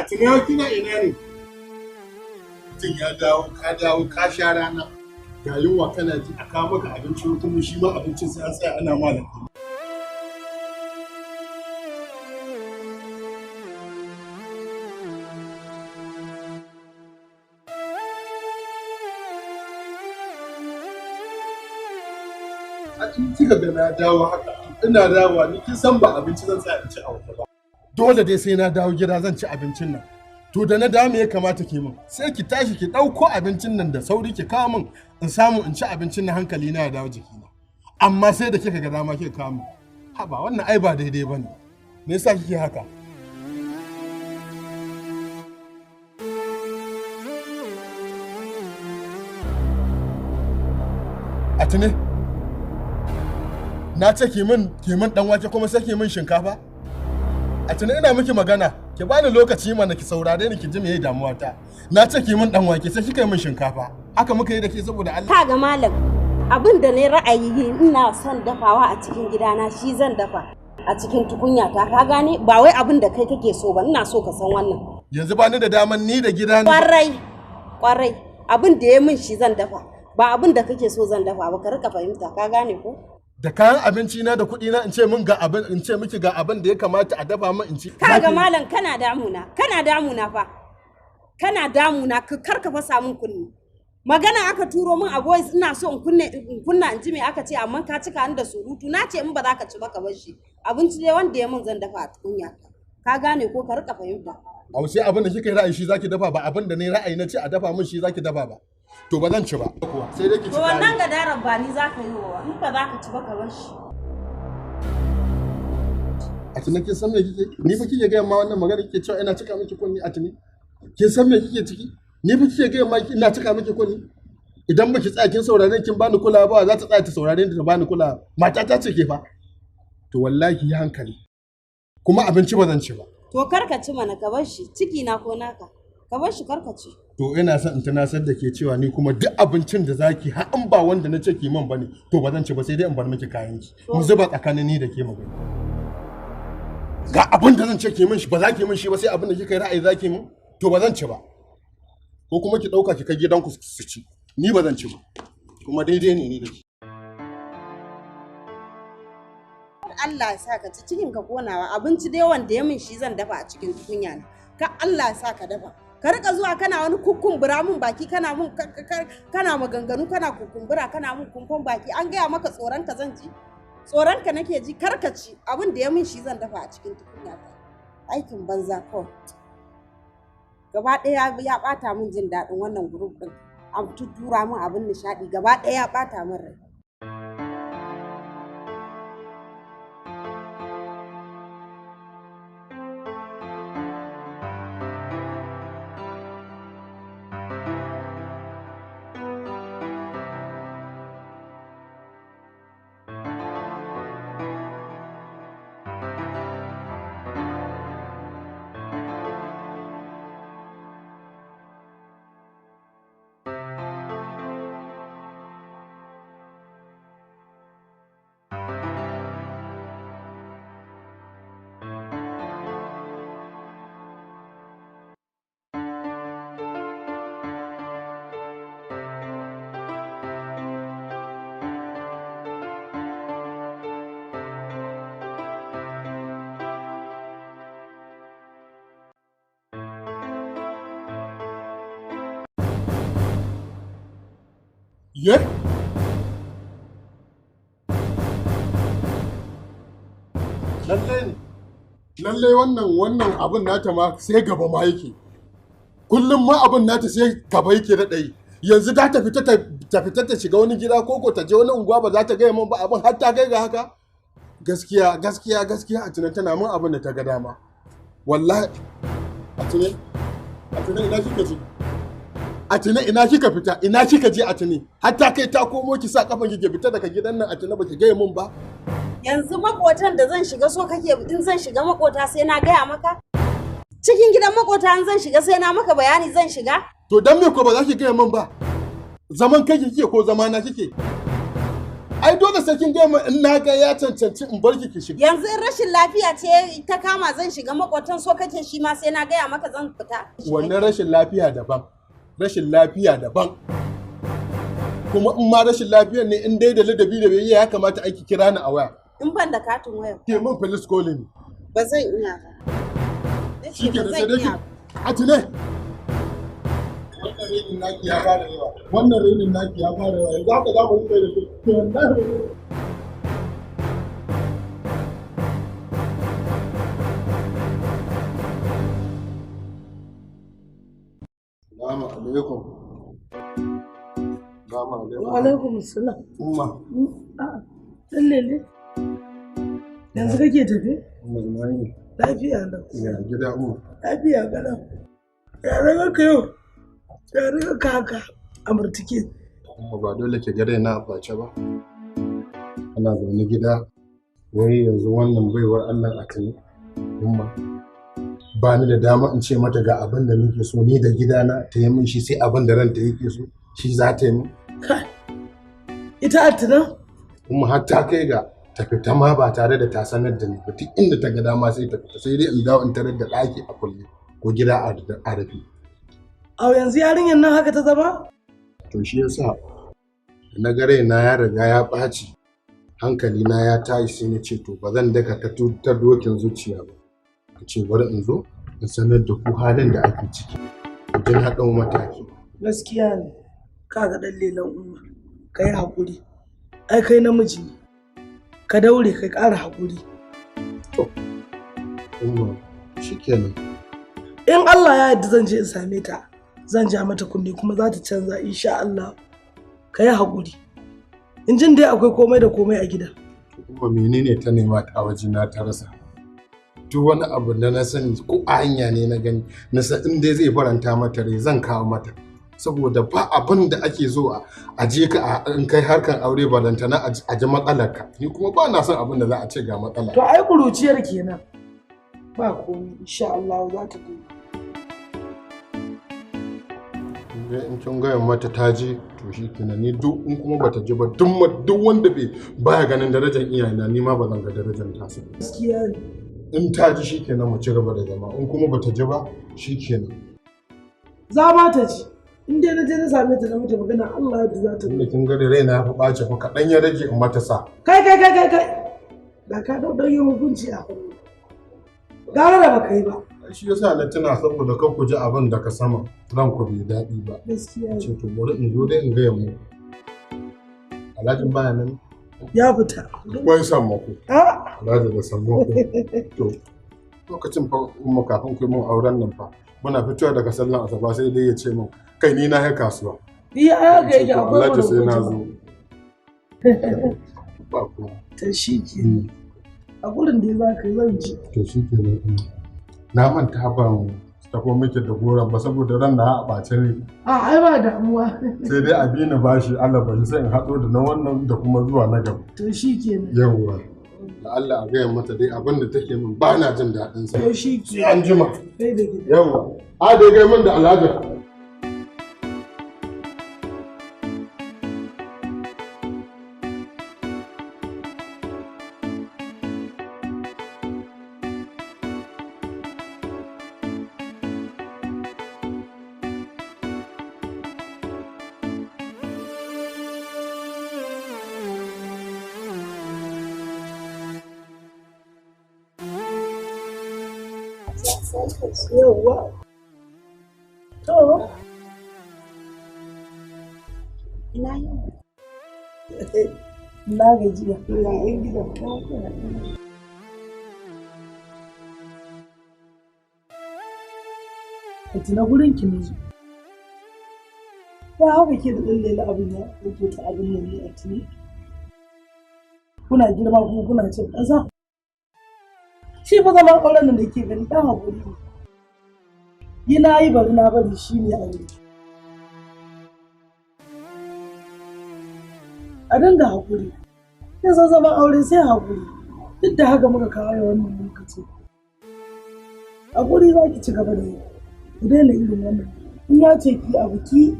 A tunawa kina ina ne? Mutum ya dawo, ka dawo, ka sha rana. Ga yunwa kana ji, a kawo maka abinci, kuma shi ma abincin sai an tsaya ana malam. A in kika ga na dawo haka, ina dawowa ni kin san ba abinci zan tsaya in ci a waje ba. Dole dai sai na dawo gida zan ci abincin nan. To da na dawo me ya kamata ki min? Sai ki tashi ki ɗauko abincin nan da sauri ki kawo min in samu in ci abincin nan, hankali na ya dawo jikina. Amma sai da kika ga dama kika kawo min. Haba, wannan ai ba daidai bane. Me yasa kike haka? Atine, na ce ki min dan wake kuma sai ki min shinkafa? Atine, ina miki magana, ki bani lokaci mana, ki saurare ni ki ji meye damuwa ta. Na ce ki min dan wake, sai kika yi min shinkafa. Haka muka yi da ke saboda Allah? Ka ga malam, abin da na ra'ayi ina son dafawa a cikin gidana shi zan dafa a cikin tukunya ta, ka gane? Ba wai abin da kai kake so ba, ina so ka san wannan. Yanzu ba ni da daman ni da gida. Kwarai, kwarai, abin da ya min shi zan dafa, ba abin da kake so zan dafa ba, ka rika fahimta, ka gane ko? Da kayan abinci na da kuɗi na, in ce min ga abin, in ce miki ga abin da ya kamata a dafa min in ci. Ka ga malam, kana damuna, kana damuna fa. Kana damuna, ka kar ka fasa min kunni. Magana aka turo min a voice, ina so in kunne in kunna in ji me aka ce, amma ka cika ni da surutu. Na ce in ba za ka ci ba ka bar shi. Abinci dai wanda ya min zan dafa a tukunya. Ka gane ko? Ka rika fahimta. Au, sai abin da kika yi ra'ayi shi zaki dafa, ba abin da ni ra'ayi na ce a dafa min shi zaki dafa ba. To ba zan ci ba. Sai dai ki ci. To wannan gadarar ba ni za ka yi wa, in ba za ka ci ba ka bar shi. A tuni, kin san me kike? Ni fa kike gaya ma wannan magana, kike cewa ina cika miki kunni? A tuni, kin san me kike ciki? Ni fa kike gaya ma ina cika miki kunni? Idan baki tsaya kin saurare kin bani kulawa ba, za ta tsaya ta saurare ni ta bani kulawa? Matata ce ke fa. To wallahi yi hankali. Kuma abinci ba zan ci ba. To kar ka ci mana, ka bar shi, ciki na ko naka. Ka bar shi, kar ka ci. To ina son in tunasar da ke cewa ni kuma duk abincin da zaki har in ba wanda na ce ki man bane, to ba zan ci ba, sai dai in bar miki kayan ki. Mu zuba tsakanin ni da ke magana. Ga abin da zan ce ki min shi ba za ki min shi ba, sai abin da kika yi ra'ayi za ki min, to ba zan ci ba. Ko kuma ki ɗauka ki kai gidanku su ci. Ni ba zan ci ba. Kuma daidai ne ni da ke. Allah ya sa ka ci, cikin ka konawa. Abinci dai wanda ya min shi zan dafa a cikin tukunya na. Ka Allah ya sa ka dafa. Ka rika zuwa kana wani kukkumbura mun baki, kana mun kana maganganu, kana kukkumbura, kana mun kumfan baki. An gaya maka tsoron ka zan ji? Tsoron ka nake ji? Kar ka ci. Abin da ya min shi zan dafa a cikin tukunya ta. Aikin banza kawai. Gaba ɗaya ya ɓata min jin daɗin wannan group ɗin. An tuttura min abin nishaɗi, gaba ɗaya ya ɓata min rai. Ye? Lallai ne. Lallai wannan abin nata ma sai gaba ma yake. Kullum ma abin nata sai gaba yake da ɗayi. Yanzu za ta fita, ta fita ta shiga wani gida ko ta je wani unguwa, ba za ta gaya min ba, abin har ta kai ga haka. Gaskiya, gaskiya, gaskiya, a tunan tana min abin da ta ga dama. Wallahi a tune, a tune, ina kika je? A tune, ina kika fita? Ina kika je a tune? Har ta kai ta komo ki sa kafan ki fita daga gidan nan, a tune, baki gaya min ba. Yanzu makotan da zan shiga, so kake in zan shiga makota sai na gaya maka? Cikin gidan makota in zan shiga sai na maka bayani zan shiga? To dan me ko ba za ki gaya min ba? Zaman kai kike ko zama na kike? Ai dole sai kin gaya min in na ga ya cancanci in bar ki ki shiga. Yanzu in rashin lafiya ce ta kama zan shiga makwatan, so kake shi ma sai na gaya maka zan fita. Wannan rashin lafiya daban, rashin lafiya daban. Kuma in ma rashin lafiyar ne, in dai da ladabi da biyayya, ya kamata aiki kira ni a waya. In ban da katin waya. Ke min police calling. Ba zan iya ba. Nace Shi ke ba da sai zan dai iya ki ba. Atine. Wannan renin naki ya fara yawa. Wannan renin naki ya fara yawa. Yanzu haka za mu rinka da ke. To wallahi. Salamu alaikum. Salamu alaikum. Wa alaikum salam. Umma. A'a, ɗan lele. Yanzu kake tafe? Umma, ina yini? Lafiya lau. Ya gida, umma? Lafiya kalau. Ya raga ka yau? Ya raga ka haka a murtuke? Umma, ba dole ki ga raina a ɓace ba. Ana zaune gida, wai yanzu wannan baiwar Allah a tuni. Umma, ba ni da dama in ce mata ga abin da nake so ni da gidana ta yi min shi, sai abin da ranta yake so shi za ta yi min. Kai. Ita Atina? Umma, har ta kai ga ta fita ma ba tare da ta sanar da ni ba, duk inda ta ga dama sai ta fita, sai dai in dawo in tarar da ɗaki a kulle ko gida a rufe. A yanzu yarinyar nan haka ta zama? To shi yasa da na ga raina ya riga ya ɓaci, hankali na ya tashi, sai na ce to ba zan daka ta dokin zuciya ba, ka ce bari in zo in sanar da ku halin da ake ciki, ku ji na ɗau mataki. Gaskiya ne. Ka ga ɗan lelen umma. Ka yi haƙuri. Ai kai namiji ne. Ka daure ka ƙara haƙuri. Umma, shikenan. In Allah ya yarda zan je in same ta. Zan ja mata kunne kuma za ta canza insha Allah. Ka yi haƙuri. In jin dai akwai komai da komai a gida. Umma, menene ta nema ta wajena ta rasa? Duk wani abu da na sani ko a hanya ne na gani, na san in dai zai faranta mata rai zan kawo mata, saboda ba abin da ake so a je ka in kai harkan aure balantana a ji matsalar ka, ni kuma ba na son abin da za a ce ga matsala. To ai ƙuruciyar kenan. Ba komai insha Allah za ta daina. In kin gaya mata ta ji to shi kenan, ni duk in kuma bata ji ba, duk wanda bai baya ganin darajar iyayena, ni ma ba zan ga darajar tasu ba. Gaskiya ne. In ta ji shi kenan, mu ci gaba da zama, in kuma bata ji ba shi kenan. Za ma ta ji. In dai na je na same ta na mata magana, Allah ya yarda za ta Tunda kin ga da raina ya fi ɓace fa, kaɗan ya rage in mata sa. Kai kai kai kai kai. Da ka dau yin hukunci a hannu. Gara da baka yi ba. Shi yasa na tuna, saboda kar ku ji abin daga sama ranku bai daɗi ba. Gaskiya ne. Ce to bari in zo dai in gaya mu. Alhajin baya nan? Ya fita. Wai sammako. A Alhaji da sammako. To lokacin fa umma, kafin ku yi mun auren nan fa, muna fitowa daga sallan asuba sai dai ya ce min, kai ni na yi kasuwa. Iya, haka Ce yake to akwai Alhaji sai na wani zo. Ba ku. Ta shi ke. A gurin da za ka yi zan ji. To shi ke nan. Na manta ban tafi miki da goron ba saboda ran na a ɓace ne. A ai ba damuwa. Sai dai a bi ni bashi, Allah bari sai in haɗo da na wannan da kuma zuwa na gaba. To shi kenan. Yawwa. Da Allah a gaya mata dai abin da take min ba na jin daɗin sa. To shi Sai ke. an jima. Kai da gida. Yawwa. A dai gai min da Alhaji. Yawwa. To. Ina yau. Na gajiya. Ya yan gida. Ka tuna gurin ki ne zo. Ba haka ke da ɗan lela abin ya yake ta abin nan ne a tuni. Kuna girma kuma kuna cin ƙasa. Shi fa zaman auren nan da ke gani ɗan haƙuri ne. Yi na yi bari na bari shi ne aure. A dinga haƙuri. Kin san zaman aure sai haƙuri. Duk da haka muka kawo ya wannan lokaci. Haƙuri za ki ci gaba da yi. Ku daina irin wannan. In ya ce ki abu ki,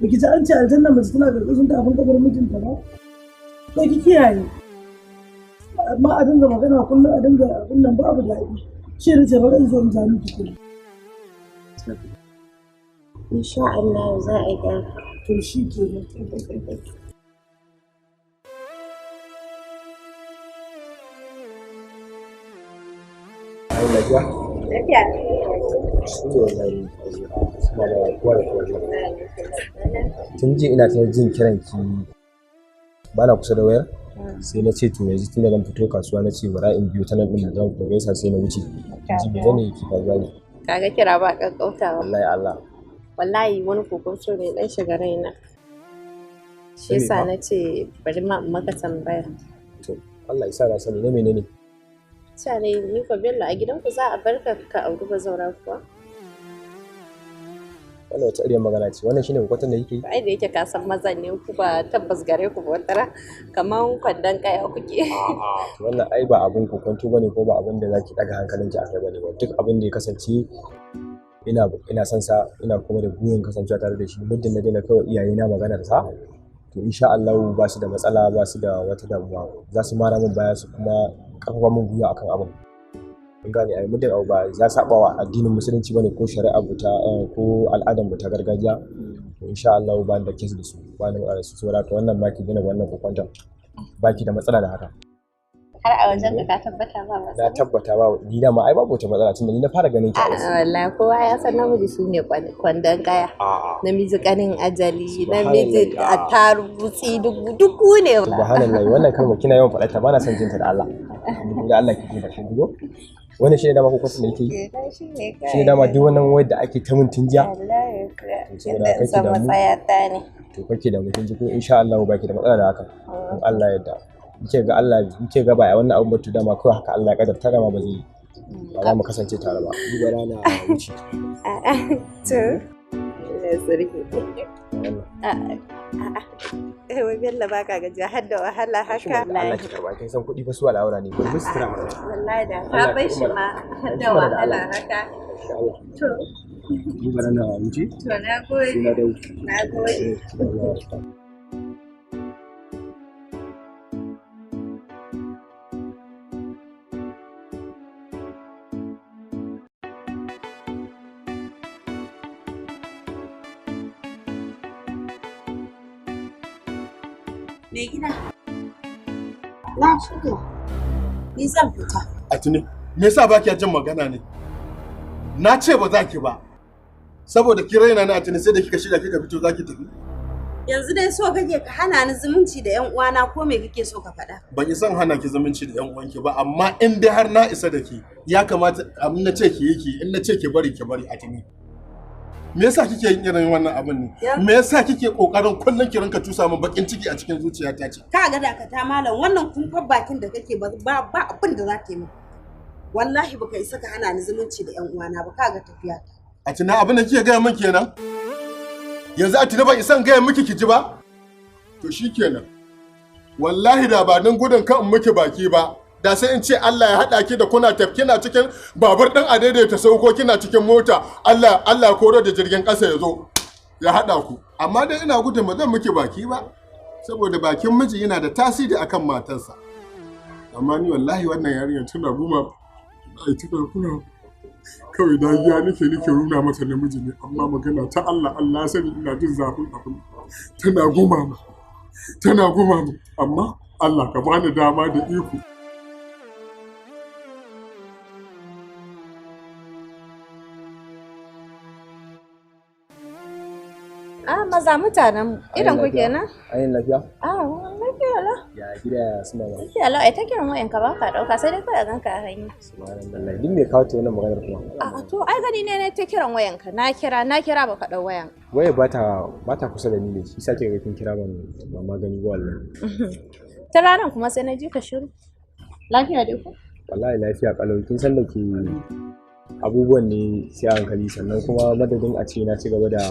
ba ki ji an ce aljanna mace tana ƙarƙashin tafin kafar mijinta ba? To ki kiyaye. Amma a dinga magana kullum a dinga abin nan babu daɗi. Shi ne ce bari in zo in ja miki kuɗi. Insha Allah za a gyara. To shi ke nan. Ai lafiya? Lafiya. Su ne wallahi suna da kowa da kowa. Tun jiya ina ta jin kiran ki ba na kusa da wayar sai na ce to yanzu tunda zan fito kasuwa na ce bara in biyo ta nan din da zan gaisa sai na wuce. Ji menene yake faruwa ne? Kaga kira ba kakkautawa. Wallahi Allah. Wallahi wani kokonto ne dan shiga raina. Shi yasa na ce bari ma in maka tambaya. To Allah ya sa na sani na menene? Cewa ne ni ko Bello a gidanku za a bar ka ka auri bazaura kuwa? Wannan wata iriyar magana ce, wannan shine kokwanton da kike yi? Ai da yake ka san mazan ne ku ba tabbas gare ku ba watara kaman kwandon kaya kuke. A'a wannan ai ba abun kokwanto bane ko ba abun da zaki daga hankalinki akai bane ba. Duk abin da ya kasance ina son sa ina kuma da burin kasancewa tare da shi muddin na daina kawai iyaye na maganar sa to insha Allah ba su da matsala ba su da wata damuwa za su mara min baya su kuma karfafa min gwiwa akan abin. Kun gane ai muddin abu ba ya saba wa addinin musulunci bane ko shari'a mu ta ko al'adar mu ta gargajiya to insha Allah ba ni da kes da su ba ni da su saboda haka wannan ma ki daina wannan kokwanton ba ki da matsala da haka. Har a wajen ka tabbata ba matsala? Na tabbata ba ni dama ai babu wata matsala tunda ni na fara ganin ki a wasu. Wallahi kowa ya san namiji su ne kwandon kaya. Namiji kanin ajali, namiji attarugu tsidugu duk ku ne. Subhanallahi wannan kalma kina yawan faɗa ta ba na son jinta da Allah. Da Allah ki ji kin jigo. Wannan shine dama kokwanton da yake yi. Shine dama duk wannan wayar da ake ta mun tun jiya. Wallahi To saboda inda in kake san da mu. matsaya ta ne. To kake da mu kin ji ko insha Allah baki da matsala da haka. In Allah ya yarda. Muke ga Allah muke ga ba a wannan abun ba to dama kawai haka Allah ya kadarta dama ba zai ba za mu kasance tare ba. Ni bara na wuce. A'a to. Allah sarki. A'a. A'a. Wai Bello baka gajiya har da wahala haka. Allah ki karba kin san kuɗi fa su al'aura ne. Bari mu sutura mana. Wallahi da Allah ka ya bar shi karba. ma har da Karba da wahala Allah. haka. Insha Allah. To. Ni bara na wuce. To na gode. Sai na dawo. Na gode. Mai gida. Na shirya. Ni zan fita. Atine, me yasa ba kiya jin magana ne? Na ce ba za ki ba. Saboda ki raina ni Atine sai da kika shirya kika fito za ki tafi. Yanzu dai so kake ka hana ni zumunci da 'yan uwana ko me kake so ka faɗa? Ban isa in hana ki zumunci da 'yan uwanki ba, amma in dai har na isa da ki, ya kamata abin na ce ki yi ki, in na ce ki bari ki bari Atine. Me yasa kike yin irin wannan abin ne? Me yasa kike kokarin kullum ki rinka tusa min bakin ciki a cikin zuciyata ce? Ka ga dakata malam wannan kumfar bakin da kake ba ba abin da za ta yi min. Wallahi baka isa ka hana ni zumunci da 'yan uwana ba ka ga tafiya ta. Atine abin da kike gaya min kenan? Yanzu Atine ban isa in gaya miki ki ji ba? To shikenan. Wallahi da ba nan gudun kan in miki baki ba. Da sai in ce Allah ya haɗa ki da kuna tafi kina cikin babur ɗin a daidaita sauko kina cikin mota Allah Allah koro da jirgin ƙasa ya zo ya haɗa ku. Amma dai ina gudun ba zan miki baki ba saboda bakin miji yana da tasiri akan matarsa. Amma ni wallahi wannan yarinyar tana guma ai tana kuna kawai dagiya nake nake nuna mata namiji ne amma magana ta Allah Allah sani ina jin zafin abin tana guma mu tana guma mu amma Allah ka bani dama da iko. Ah maza mutanen mu irin ku kenan? Ayin lafiya? Ah lafiya lau. Ya gida ya su mama. Lafiya lau ai ta kiran wayanka ba ka dauka sai dai kawai a ganka a hanya. Subhanallah duk me kawo ta wannan maganar kuma. A'a to ai gani ne na ta kiran wayanka na kira na kira baka dau wayan. Waya ba ta kusa da ni ne shi yasa kika ga kin kira ban ba ma gani ba wallahi. Ta ranar kuma sai na ji ka shiru. Lafiya dai ko? Wallahi lafiya kalau kin san da ke abubuwan ne sai a hankali sannan kuma madadin a ce na ci gaba da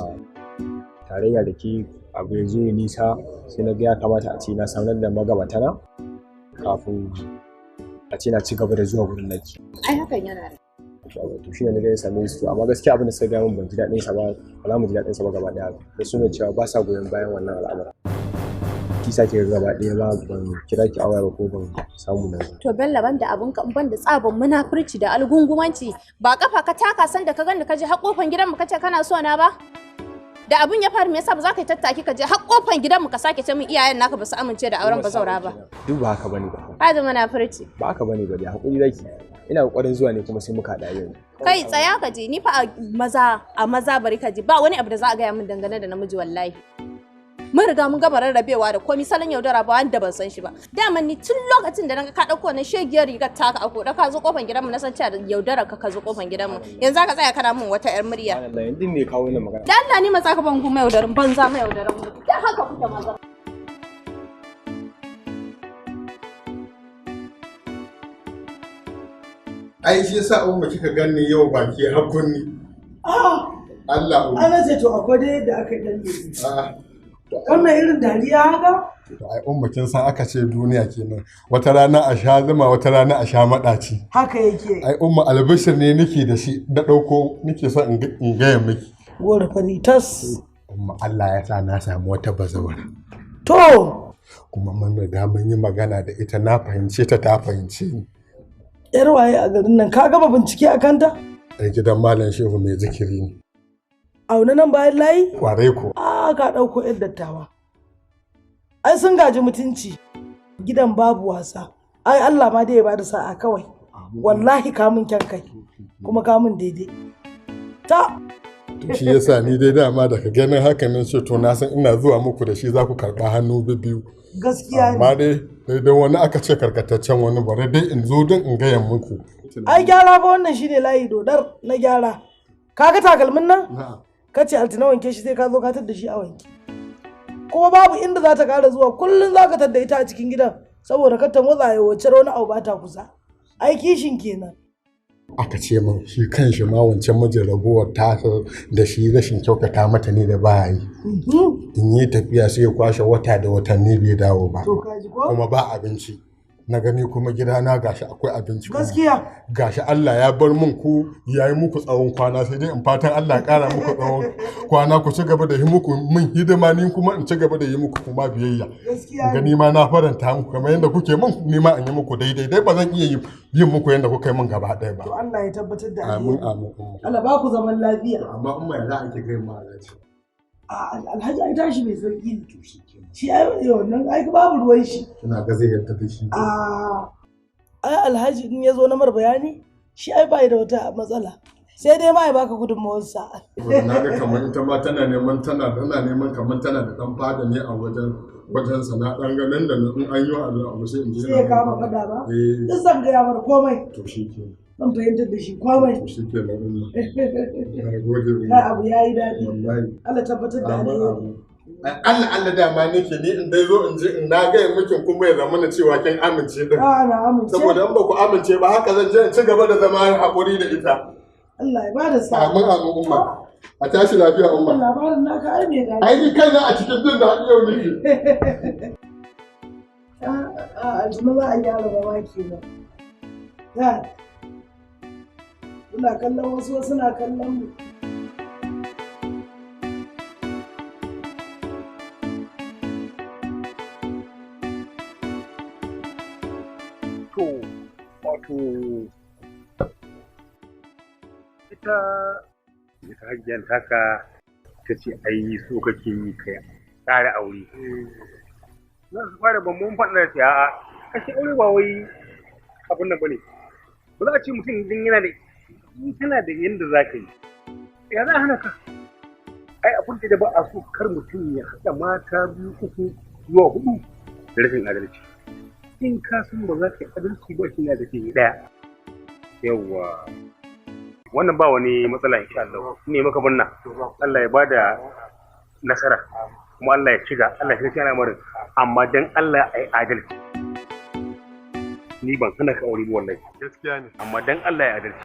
tarayya da ke abu ya zo ya nisa sai na ga ya kamata a ce na sanar da magabata na kafin a ce na ci gaba da zuwa gurin naki. Ai hakan yana da. To shi ne na ga ya same su amma gaskiya abin da suka gaya min ban ji daɗin sa ba ba za mu ji daɗin sa ba gaba ɗaya da su ne cewa ba sa goyon bayan wannan al'amura. Shi sa kika gaba ɗaya ba ban kira ki a waya ba ko ban samu na. To Bello banda abun ka banda tsabon munafurci da algungumanci ba kafa ka taka san da ka gani ka je har kofan gidanmu ka ce kana so na ba? Da abun ya faru me yasa ba za ka yi tattaki ka je har kofan gidanmu ka sake ce min iyayen naka ba su amince da auren bazaura ba? Duk ba haka bane ba. Ka da munafurci. Ba haka bane ba dai hakuri zaki. Ina kokarin zuwa ne kuma sai muka haɗa yau. Kai tsaya ka je ni fa a maza bari ka je ba wani abu da za a gaya min dangane da namiji wallahi. Mun riga mun gama rarrabewa da komai salon yaudara ba wanda ban san shi ba. Daman ni tun lokacin da naga ka dauko wannan shegiyar rigar taka a koda ka zo kofan gidanmu na san cewa yaudara ka zo kofan gidanmu. Yanzu ka tsaya kana mun wata yar murya. Allah yanzu me kawo wannan magana? Dan Allah ni maza ka ban kuma yaudarin banza mai yaudarin mu. Dan haka kuke maza. Ai shi yasa umma kika ganni yau baki hakunni. Allah umma. Ana ce to akwai dai yadda aka yi dan A'a. Wannan irin dariya haka? To ai umma kin san aka ce duniya kenan. Wata rana a sha zuma, wata rana a sha madaci. Haka yake. Ai umma albishir ne nake da shi na dauko nake son in gaya miki. Gora fari tas. Umma Allah ya sa na samu wata bazawara. To kuma mun riga mun yi magana da ita na fahimce ta ta fahimce ni. Yar waye a garin nan ka gama bincike a kanta? Ɗan gidan Malam Shehu mai zikiri ne. Auna nan bayan layi? Kwarai ko. A ka ɗauko 'yan dattawa. Ai sun gaji mutunci. Gidan babu wasa. Ai Allah ma dai ya bada sa'a kawai. Wallahi kamun kyan kai. Kuma kamun daidai. Ta. To shi yasa ni dai dama daga ganin haka nan ce to na san ina zuwa muku da shi za ku karɓa hannu biyu. Gaskiya ne. Amma dai dai wani aka ce karkataccen wani bare dai in zo don in gaya muku. Ai gyara ba wannan shine layi dodar na gyara. Kaga takalmin nan? Na'am. Ka ce altina wanke shi sai ka zo ka tadda shi a wanke. Kuma babu inda za ta ƙara zuwa kullum za ka tadda ita a cikin gidan saboda kar ta motsa ya wace wani abu ba ta kusa. Ai kishin kenan. Aka ce min shi kan shi ma wancan mijin raguwar ta da shi rashin kyautata mata ne da ba yi. In yi tafiya sai ya kwashe wata da watanni bai dawo ba. To ka ji ko? Kuma ba abinci. Na gani kuma gidana gashi akwai abinci. Gaskiya. Gashi Allah ya bar mun ku ya yi muku tsawon kwana sai dai in fatan Allah ya kara muku tsawon kwana ku ci gaba da yi muku min hidima ni kuma in ci gaba da yi muku kuma biyayya. Gaskiya. Gani ma na faranta muku kamar yadda kuke min ni ma in yi muku daidai dai ba zan iya yin muku yadda kuka yi min gaba ɗaya ba. To Allah ya tabbatar da Amin amin. Allah ba ku zaman lafiya. Amma umma ya za a ki kai mu Alhaji. Alhaji ai tashi mai sauki ne. Shi ai wannan ai babu ruwan shi. Ina ga zai yarda da shi. Ai Alhaji in ya zo na mar bayani shi ai bai da wata matsala. Sai dai ma ya baka gudunmawarsa. Na ga kamar ita ma tana neman tana neman kamar tana da dan fada ne a wajen wajen sana dan ganin da in an yi wa abu sai in ji. Sai ya kama fada ba? Duk zan gaya mar komai. To shi ke. Zan fahimtar da shi komai. To shi ke nan umma. Na gode. Kai abu ya yi daɗi. Wallahi. Allah tabbatar da alheri. Allah Allah dama nake ni in dai zo in ji in na gaya miki kuma ya zamana cewa kin amince din. A'a na amince. Saboda in ba ku amince ba haka zan je in ci gaba da zama haƙuri da ita. Allah ya bada sa'a. Amin amin umma. A tashi lafiya umma. Labarin naka ai mai daɗi. Ai ni kaina a cikin jin daɗi yau nake. A'a Altuma za a gyara zama kenan. Ya. Muna kallon wasu wasu na kallon mu. To, wato ita hajjiyar taka ta ce ai so kake yi kai tsara aure. Za su fara ban mun faɗa da ce a'a kashe aure ba wai abun nan bane. Ba za a ce mutum din yana da in kana da yanda za ka yi. Ya za a hana ka? Ai abun da ba a so kar mutum ya haɗa mata 2, 3 zuwa 4 da rashin adalci. In ka san ba za ka yi adalci ba shi ne da ke ɗaya. Yawwa. Wannan ba wani matsala insha Allah. Ne maka murna. Allah ya bada nasara. Kuma Allah ya shiga, Allah ya shiga al'amarin. Amma dan Allah ai adalci. Ni ban hana ka aure ba wallahi. Gaskiya ne. Amma dan Allah ya adalci.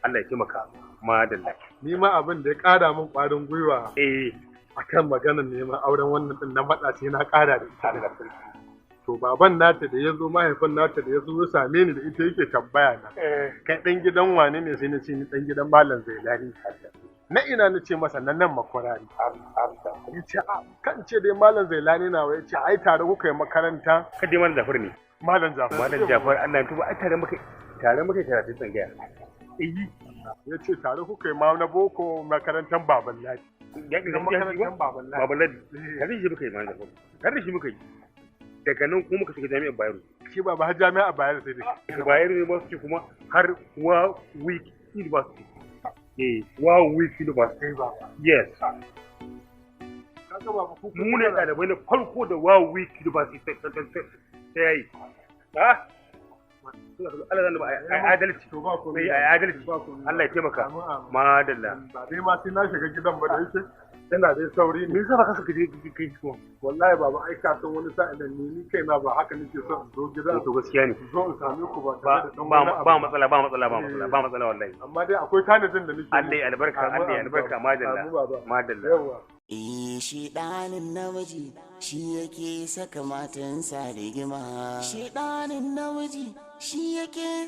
Allah ya taimaka. Madalla. Ni ma abin da ya ƙara min ƙwarin gwiwa. Eh. Akan maganar neman auren wannan din na faɗa sai na ƙara da ita. To baban nata da ya zo mahaifin nata da ya zo ya same ni da ita yake tambaya na. Kai ɗan gidan wane ne sai na ce ni ɗan gidan Malam Zailani. Na ina na ce masa na nan makwarari. Ya ce a kan ce dai Malam Zailani nawa ya ce ai tare kuka yi makaranta. Kada Malam Jafar ne. Malam Jafar. Malam Jafar Allah ya tuba ai tare muka karatu tsangaya. Eh ya ce tare kuka yi ma na boko makarantar Baban Ladi. Ya ga makarantar Baban Ladi. Baban Ladi. Tare shi muka yi Malam Jafar. Tare shi muka yi. Daga nan kuma muka shiga jami'ar Bayero. Shi baba har jami'ar Bayero sai dai. Daga Bayero University kuma har Warwick University. Eh, Warwick University. Yes. Mu ne ɗalibai na farko da Warwick University ta yayi. Ha? Allah zan ba ai adalci. Sai ai adalci. Allah ya taimaka. Madalla. Ba dai ma sai na shiga gidan ba da yake. Ina dai sauri ne. Me yasa baka saka je kai kuma? Wallahi baba ai ka san wani sa'in da ni kaina ba haka nake son in zo gida. To gaskiya ne. Zo in same ku ba tare da dan wani abu. Ba matsala ba matsala ba matsala ba matsala wallahi. Amma dai akwai tanadin da nake. Allah ya albarka Allah ya albarka madalla. Madalla. Yawwa. Eh shi ɗanin namiji shi yake saka matansa rigima. Shi ɗanin namiji shi yake